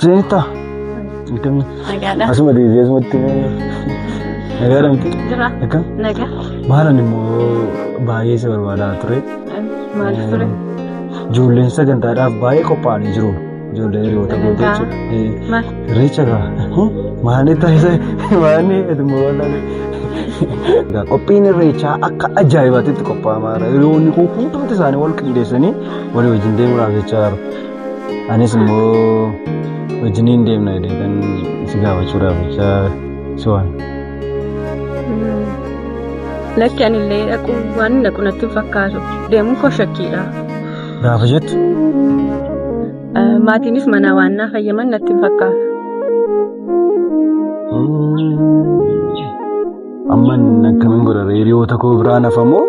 Seenittaa? Akkamii? Nagaadha. Asuma deebi'ee asumatti nagaadha miti? Jira. Akkam? Nagaa. Maalan immoo baay'ee si barbaadaa ture. Maal ture? Ijoolleen sagantaadhaaf baay'ee qophaa'anii jiru. Ijoollee hiriyoota goote Sagantaa? jechuudha. Maal? Irreecha gaa. Maani taasisa maani immoo wallaalee. Egaa qophiin irreechaa akka ajaa'ibaatti qophaa'amaa jira. Hiriyoonni koo hundumti isaanii wal qindeessanii walii wajjin deemuudhaaf jechaa jiru. Anis immoo wajjiniin deemna jedhee kan si gaafachuudhaaf jechaa si waame. Lakki ani illee dhaquu waan hin dhaqu natti hin fakkaatu. Deemuun koo shakkiidha. Gaafa jettu Maatiinis manaa waan naa fayyaman natti hin fakkaatu. Amma inni akkamiin godha hiriyoota koo biraan hafa moo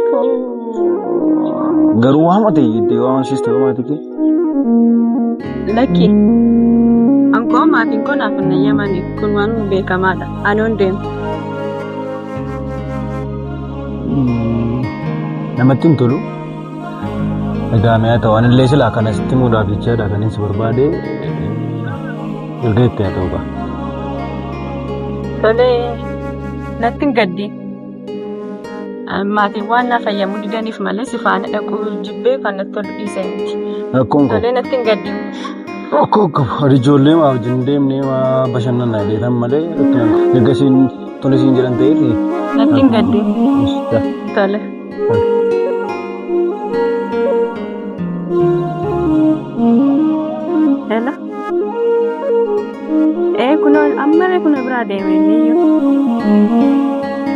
garuu waama ta'e jettee waamsiiste yoo maatii kee? Lakki ankoo maatiin koo naaf hin eeyyamani kun waan beekamaadha. Ani hin deemu. Namatti hin tolu. Egaa mi'a ta'u anillee silaa kana sitti himuudhaaf jechaadha kan inni si barbaade erga itti haa ta'u qaba. Tolee natti hin gaddiin. Maatiin waan naaf fayyamuu didaniif malee si faana dhaquu jibbee kan natti tolu dhiisee miti. Rakkoon qabu. Tolee natti hin gaddiin. Rakkoo qabu. Ani ijoollee maa wajjin deemnee maa bashannanaa deetan malee rakkoon qabu. Erga isiin tole isiin jedhan ta'eeti. Natti hin gaddiin. Tole. Hello. Ee kunoo ammallee kunoo biraa deeme inni iyyuu.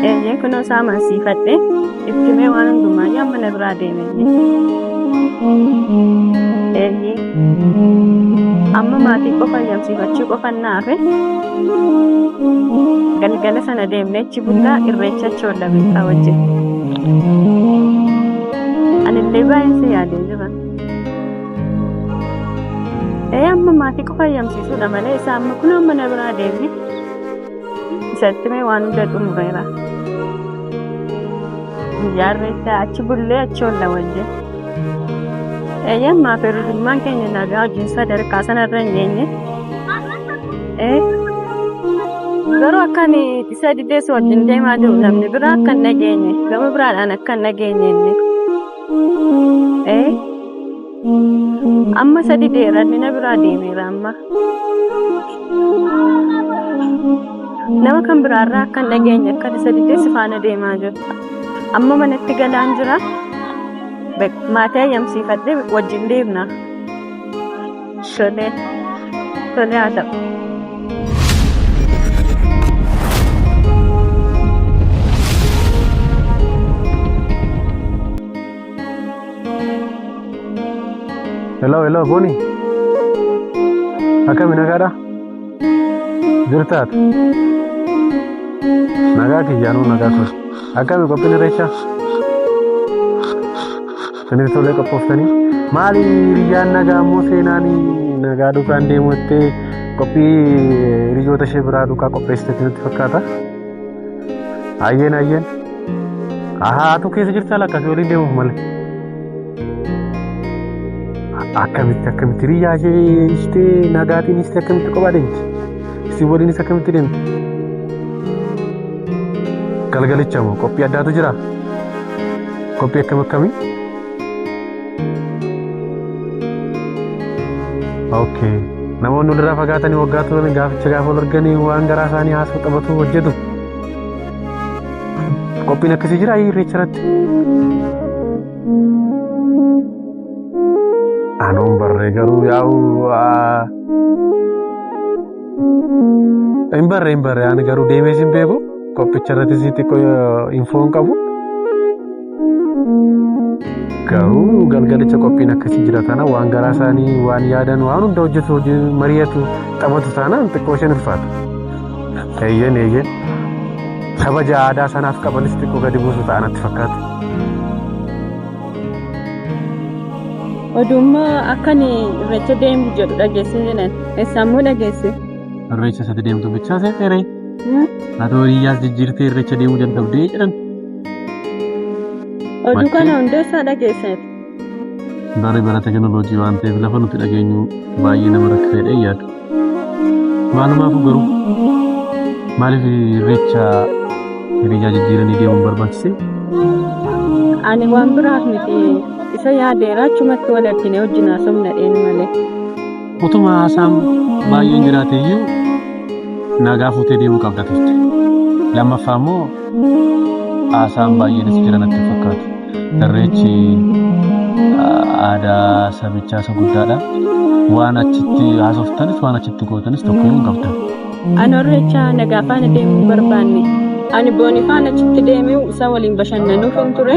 Eeyyee kunoo isaa amansiifadhe itti himee waan hundumaa iyyuu amma na biraa deeme inni. Eeyyee amma maatii qofa ayyamsiifachuu qofa naafe galgala sana deemnee achi bullaa irreecha achi oolla beekaa wajjin. Anillee baay'een si yaadee jira. Ee amma maatii qofa ayyamsiisuudha malee isaa amma kun amma na biraa deemne isatti mee waan hunda xumureera. Guyyaa irreechaa achi bullee achi oolla wajjin. Eeyyee ammaa fi hiriyummaan keenya nagaa wajjin sadarkaa sanarra hin geenye. Ee garuu akka ani isa dideessu wajjin deemaa jiru namni biraa akka hin dhageenye gama biraadhaan akka hin dhageenye inni. Ee amma isa dideera inni na biraa deemeera amma. Nama kan biraarraa akka hin dhageenye akka isa dideessu faana deemaa jiru. Amma manatti galaan jira. Maatii ayyamsiifadhee wajjin deemna. Tolee. Tolee haa ta'u. Hello, hello, Boni. Akkami nagaadha? Jirtaat? Nagaa kiyyaanuu nagaa ture. Akkami qophiin irreechaa? Isinitti tolee qophooftanii? Maali hiriyyaan nagaa immoo seenaan nagaa duukaan deemu jettee qophii hiriyyoota ishee biraa duukaa qopheessiteetti natti fakkaata. Ayyeen ayyeen. Ahaa atu keessa jirtaa lakka si waliin deemuuf malee. Akkamitti akkamitti hiriyyaa ishee ishtee nagaatiin ishtee akkamitti kophaa deemti? Isin waliinis akkamitti deemti? Galgalicha moo qophii addaatu jira? Qophii akkam akkamii? Okay. Namoonni walirraa fagaatanii waggaa turan gaaficha gaafa wal arganii waan garaa isaanii haasoo taphatu hojjetu. Qophiin akkasii jira irreecha irratti? Anuun barree garuu yaa'u hin barree hin barree ani garuu deemees hin beeku qophicha irrattis xiqqoo infoo hin qabu. Garuu galgalicha qophiin akkasii jira taana waan garaa isaanii waan yaadan waan hunda hojjetu hojii mari'atu taphatu taanaan xiqqoo isheen ulfaata. Eeyyeen eeyyeen kabaja aadaa sanaaf qabanis xiqqoo gadi buusu ta'a natti fakkaata. Oduummaa akka ani irreecha deemu jedhu dhageessee jedhan. Eessaammoo dhageesse? Irreecha isatti deemtu bichaa seeqeeree. Ati horiyaas jijjiirtee irreecha deemuu jalqabdee jedhan. Oduu kana hunda eessaa dhageesseet? Barri bara teekinooloojii waan ta'eef lafa nuti dhageenyu baay'ee nama rakkisa jedhee yaadu. Maalumaafuu garuu maaliif irreecha hiriyyaa jijjiiranii deemuun barbaachise? Ani waan biraaf miti isa yaadeera achumatti wal argine wajjin haasofna dheen malee. Utuma haasaan baay'een jiraate iyyuu nagaa fuutee deemuu qabda turte. Lammaffaa immoo haasaan baay'eenis jira natti fakkaatu. Irreechi aadaa sabichaa isa guddaadha. Waan achitti haasoftanis waan achitti gootanis tokko hin qabdan. Ani irreecha nagaa faana deemuu barbaanne. Ani booni faana achitti deemee isa waliin bashannanuuf hin ture.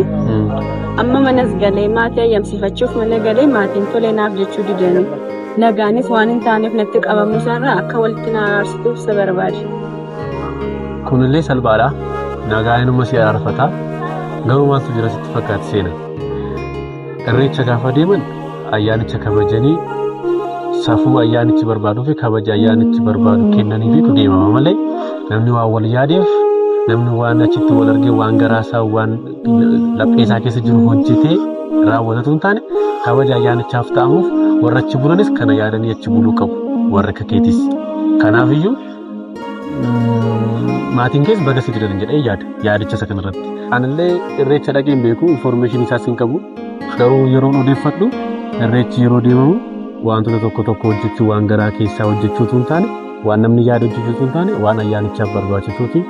Amma manas galee maatii ayyamsiifachuuf mana galee maatiin tolee naaf jechuu didanii. Nagaanis waan hin taaneef natti qabamuu isaarraa akka walitti na araarsituuf isa barbaade. Kunillee salphaadha. Nagaan inuma si araarfata. Garuu maaltu jira sitti fakkaate seena. Irreecha gaafa deeman ayyaanicha kabajanii safuu ayyaanichi barbaaduu fi kabaja ayyaanichi barbaadu kennaniifitu deemama malee namni waan wal yaadeef namni waan achitti wal argee waan garaasaa waan lapheesaa keessa jiru hojjetee raawwatatu hin taane kabaja ayyaanichaaf ta'amuuf warra achi bulanis kana yaadanii achi buluu qabu warra akka keetis. Kanaafiyyuu maatiin kees baga si didan jedhee yaada yaadicha isa kanarratti. Anillee irreecha dhaqee hin beeku information isaas hin qabu garuu yeroon odeeffadhu irreechi yeroo deemamu wantoota tokko tokko hojjechuu waan garaa keessaa hojjechuu utuu hin taane waan namni yaada hojjechuu utuu hin taane waan ayyaanichaaf barbaachisuu fi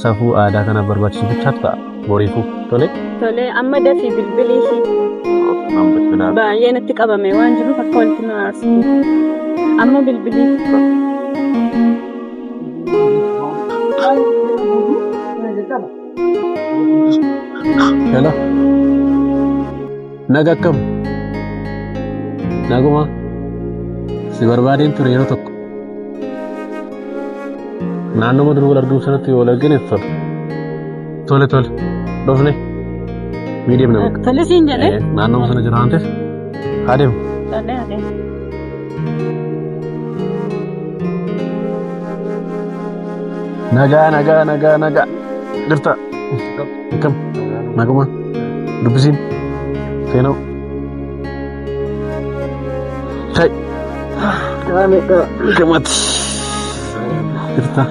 safuu aadaa kanaaf barbaachisu bichaatu ta'a boriifuu tole. Tolee amma dafii bilbilii fi baay'ee natti qabame waan jiruuf akka walitti nu araarsitu. Amma bilbilii. Hello. Naga akkam? Naguma. Si barbaadeen ture yeroo tokko. Naannoo dur wal arguu sanatti wal argine tole. Tole tole. Dhufne. Ni deemna bakka. Tole siin jedhee. Naannoo sana jira waan ta'eef. Haa deemu. Tole adeemu. Nagaa nagaa nagaa nagaa. Jirta. Akkam? Naguma. Dubbisiin. Seenoo. Kai. Gamatti. Jirta.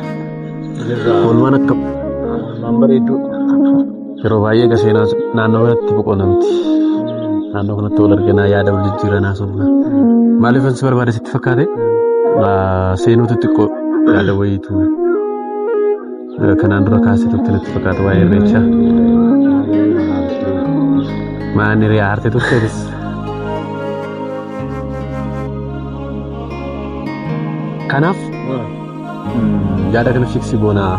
Oolmaan akkam? Oolmaan bareedduu. Yeroo baay'ee egaa seenaa naannoo kanatti boqonnamti. Naannoo kanatti wal arganaa yaada wal jijjiiranaa sobna. Maaliif si barbaade sitti fakkaate? Seenuutu xiqqoo yaada wayiitu kanaan dura kaasee turte natti fakkaata waa'ee irreechaa. Maan hiriyaa aartee turteetis. Kanaaf yaada kana fiksi goonaa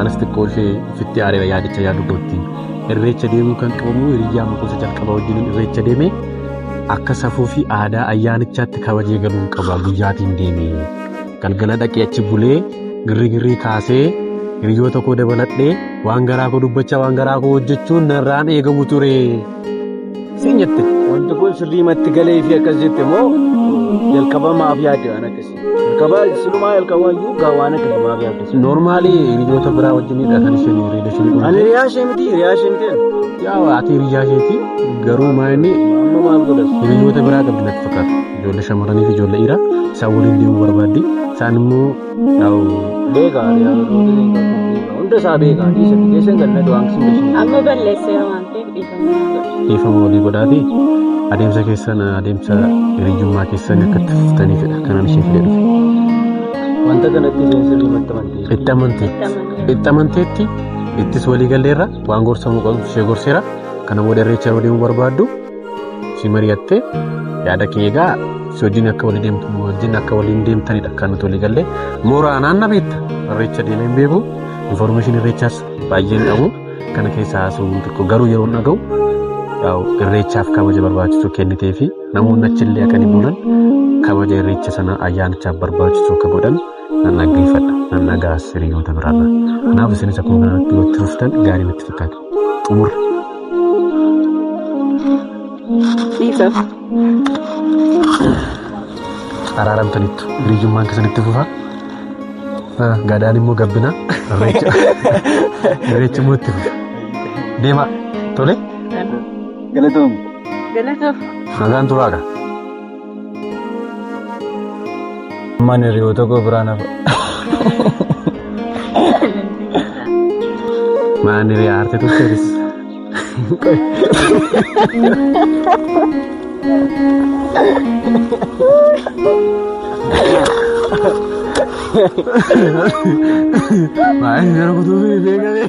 anis xiqqoo ishee ofitti aareera yaadicha yaadu kootti. Irreecha deemuu kan qabamu hiriyyaa makosa jalqabaa wajjin irreecha deemee akka safuu fi aadaa ayyaanichaatti kabajee galuun qaba guyyaatiin deemee. Galgala dhaqee achi bulee girri girrii kaasee hiriyoota koo dabaladhee waan garaa koo dubbachaa waan garaa koo hojjechuun narraan eegamu ture. Siin jette. Wanti kun sirriimatti galee fi akkas jette moo jalqaba maaf yaadde waan akkasii? Jalqaba silumaa jalqaba iyyuu gaa waan akkasii maaf yaadde? Normally hiriyoota biraa wajjinidha kan isheen relation Ani dhumte. hiriyaa ishee miti hiriyaa ishee miti. Yaa ati hiriyaa isheeti garuu maayini Amma maal godhas? hiriyoota biraa qabdi natti fakkaata. Ijoollee shamarranii fi ijoollee dhiiraa isaan waliin deemuu barbaaddi. Isaan immoo yaa'u Beekaa hiriyaa isheen qabdu beekaa hunda isaa beekaa dhiisa keessa hin galne waan sin beeksisa. Amma balleesseera waan ta'eef dhiifama naa godhi. Dhiifama walii godhaati. Adeemsa keessan adeemsa hiriyyummaa keessan akka itti fuftaniifidha kanan ishee fidee dhufe. Wanta kanatti isheen sirriimatti amantee. Itti amanteetti. Itti amanteetti ittis walii galleerra waan gorsamuu qabu ishee gorseera. Kana booda irreecha yeroo deemuu barbaaddu si mari'attee yaada kee egaa si wajjin akka walii deemtu wajjin akka waliin deemtanidha kan nuti walii galle. Mooraa naanna beekta irreecha deemee hin beeku information irreechaas baay'een qabu kana keessa haasa'uu xiqqoo garuu yeroo dhaga'u irreechaaf kabaja barbaachisu kennitee fi namoonni achillee akka inni bulan kabaja irreecha sana ayyaanichaaf barbaachisu akka godhan nan dhaggeeffadha nan dhagaas hiriyoota biraarra. Kanaaf isinis akkuma kanatti yoo itti fuftan gaarii natti fakkaata. Xumurre. Dhiifama. Araaramtaniittu hiriyyummaan keessan itti fufa. Gadaan immoo gabbina. Irreechi immoo itti fufa. Deema. Tole. Galatoom. Galatoom. Nagaan turaa gaa. Ammaan hiriyoota koo biraan hafa. Maan hiriyaa aarte turteetis. Maal gara kutuu fi beekamee.